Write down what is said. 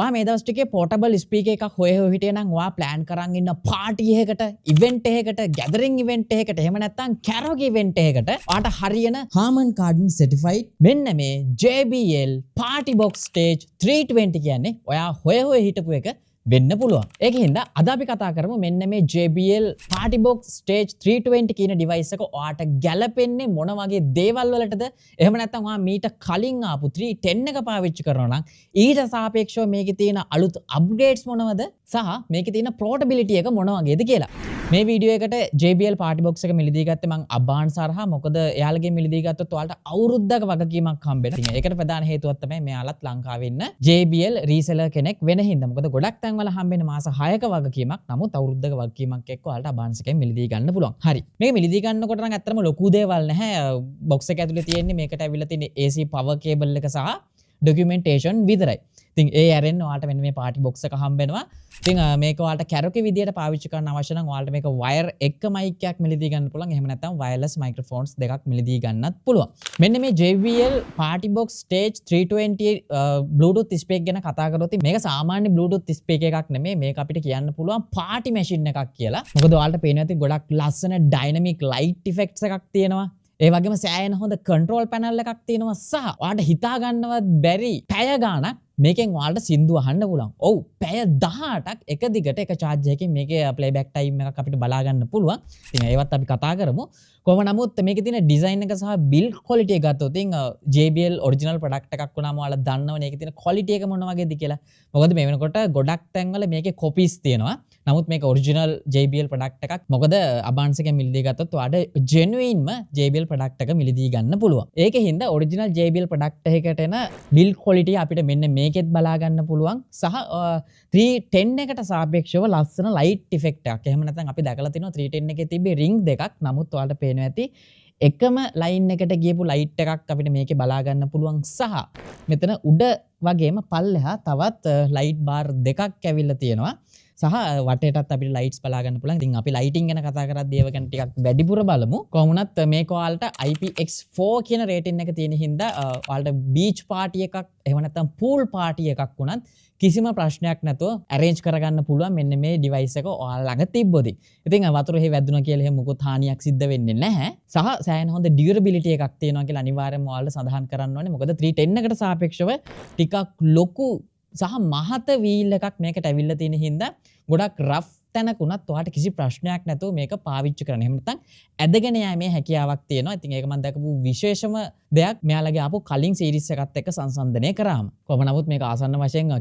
ඔයා මේ දවස් ටිකේ පෝටබල් ස්පීකර් එකක් හොය හොය හිටියේ නම් ඔයා ප්ලෑන් කරන් ඉන්න පාටි එකකට, ඉවෙන්ට් එකකට, ගැදරින් ඉවෙන්ට් එකකට, එහෙම නැත්නම් කැරෝකි ඉවෙන්ට් එකකට ඔයාට හරියන Harman Kardon certified මෙන්න මේ JBL Party Box Stage 320 කියන්නේ ඔයා හොය හොය හිටපු එක වෙන්න පුළුවන්. ඒක හින්දා අද අපි කතා කරමු මෙන්න මේ JBL Party Box Stage 320 කියන ඩිවයිස් එක ඔයාට ගැලපෙන්නේ මොන වගේ දේවල් වලටද? එහෙම නැත්නම් ඔයා මීට කලින් ආපු 310 එක පාවිච්චි කරනවා නම් ඊට සාපේක්ෂව මේකේ තියෙන අලුත් අප්ඩේට්ස් මොනවද? සහ මේකේ තියෙන පෝටබිලිටි එක මොන වගේද කියලා. මේ වීඩියෝ එකට JBL Party Box එක මිලදී ගත්තේ මං අබාන්ස් හරහා. මොකද එයාලගෙන් මිලදී ගත්තොත් ඔයාලට අවුරුද්දක වගකීමක් හම්බ වෙනවා. ඉතින් ඒකට ප්‍රධාන හේතුවක් තමයි මෙයාලත් ලංකාවේ ඉන්න JBL රීසෙලර් කෙනෙක් වෙන හින්දා. මොකද ගොඩක් තැන්වල හම්බෙන මාස 6ක වගකීමක්. නමුත් අවුරුද්දක වගකීමක් එක්ක ඔයාලට අබාන්ස් එකෙන් මිලදී ගන්න පුළුවන්. හරි. මේක මිලදී ගන්නකොට නම් ඇත්තටම ලොකු දේවල් නැහැ. බොක්ස් එක ඇතුලේ තියෙන්නේ මේකට ඇවිල්ලා තියෙන AC power cable එක සහ ඩොකියුමන්ටේෂන් විතරයි. ඉතින් ඒ ඇරෙන්න ඔයාලට මෙන්න මේ පාටි බොක්ස් එක හම්බ වෙනවා. ඉතින් මේක ඔයාලට කැරෝකි විදියට පාවිච්චි කරන්න අවශ්‍ය නම් ඔයාලට මේක වයර් එක මයික් එකක් මිලදී ගන්න පුළුවන්. එහෙම නැත්නම් වයර්ලස් මයික්‍රොෆෝන්ස් දෙකක් මිලදී ගන්නත් පුළුවන්. මෙන්න මේ JBL Party Box Stage 320 Bluetooth speaker ගැන කතා කරොත් මේක සාමාන්‍ය Bluetooth speaker එකක් නෙමෙයි. මේක අපිට කියන්න පුළුවන් පාටි මැෂින් එකක් කියලා. මොකද ඔයාලට පේනවා ඇති ගොඩක් ලස්සන ඩයිනමික් ලයිට් ඉෆෙක්ට්ස් එකක් තියෙනවා. ඒ වගේම සෑහෙන හොඳ කන්ට්‍රෝල් පැනල් එකක් තියෙනවා සහ ඔයාලට හිතා ගන්නවත් බැරි පැය ගාණක් මේකෙන් ඔයාලට සින්දු අහන්න පුළුවන්. ඔව්, පැය 18ක් එක දිගට එක චාර්ජ් එකකින් මේකේ ප්ලේබැක් ටයිම් එකක් අපිට බලා ගන්න පුළුවන්. ඉතින් ඒවත් අපි කතා කරමු. කොහොම නමුත් මේකේ තියෙන ඩිසයින් එක සහ බිල්ඩ් ක්වොලිටි එක ගත්තොත් ඉතින් JBL original product එකක් වුණාම ඔයාලා දන්නවනේ ඒකේ තියෙන ක්වොලිටි එක මොන වගේද කියලා. මොකද මේ වෙනකොට ගොඩක් තැන්වල මේකේ කොපිස් තියෙනවා. නමුත් මේක ඔරිජිනල් JBL product එකක්. මොකද අබාන්ස් එකෙන් මිලදී ගත්තොත් ඔයාලට ජෙනුයින්ම JBL product එක මිලදී ගන්න පුළුවන්. ඒකේ හින්දා ඔරිජිනල් JBL product එකකට එන බිල්ඩ් ක්වොලිටි අපිට මෙන්න මේකෙත් බලා ගන්න පුළුවන්. සහ 310 එකට සාපේක්ෂව ලස්සන ලයිට් ඉෆෙක්ට් එකක්. එහෙම නැත්නම් අපි දැකලා තිනවා 310 එකේ තිබ්බේ රින්ග් දෙකක්. නමුත් ඔයාලට පේනවා ඇති එකම ලයින් එකට ගියපු ලයිට් එකක් අපිට මේකේ බලා ගන්න පුළුවන්. සහ මෙතන උඩ වගේම පල්ලෙහා තවත් ලයිට් බාර් දෙකක් ඇවිල්ලා තියෙනවා. සහ වටේටත් අපිට ලයිට්ස් බලා ගන්න පුළුවන්. ඉතින් අපි ලයිටින් ගැන කතා කරද්දී ඒව ගැන ටිකක් වැඩිපුර බලමු. කොහොම වුණත් මේක ඔයාලට IPX4 කියන රේටින් එක තියෙන හින්දා ඔයාලට බීච් පාටි එකක් එහෙම නැත්නම් පූල් පාටි එකක් වුණත් කිසිම ප්‍රශ්නයක් නැතුව ඇරේන්ජ් කරගන්න පුළුවන් මෙන්න මේ ඩිවයිස් එක ඔයාලා ළඟ තිබ්බොත්. ඉතින් වතුර එහෙ වැදුනා කියලා එහෙම මොකුත් හානියක් සිද්ධ වෙන්නේ නැහැ. සහ සෑහෙන හොඳ ඩියුරබිලිටි එකක් තියෙනවා කියලා අනිවාර්යයෙන්ම ඔයාලට සඳහන් කරන්න ඕනේ. මොකද 310 එකට සාපේක්ෂව ටිකක් ලොකු සහ මහත වීල් එකක් මේකට ඇවිල්ලා තියෙන හින්දා ගොඩක් රෆ් තැනක වුණත් ඔයාට කිසි ප්‍රශ්නයක් නැතුව මේක පාවිච්චි කරන්න. එහෙම නැත්නම් ඇදගෙන යෑමේ හැකියාවක් තියෙනවා. ඉතින් ඒක මම දැකපු විශේෂම දෙයක් මෙයාලගේ ආපු කලින් සීරීස් එකත් එක්ක සංසන්දනය කරාම. කොහොම නමුත් මේක ආසන්න වශයෙන්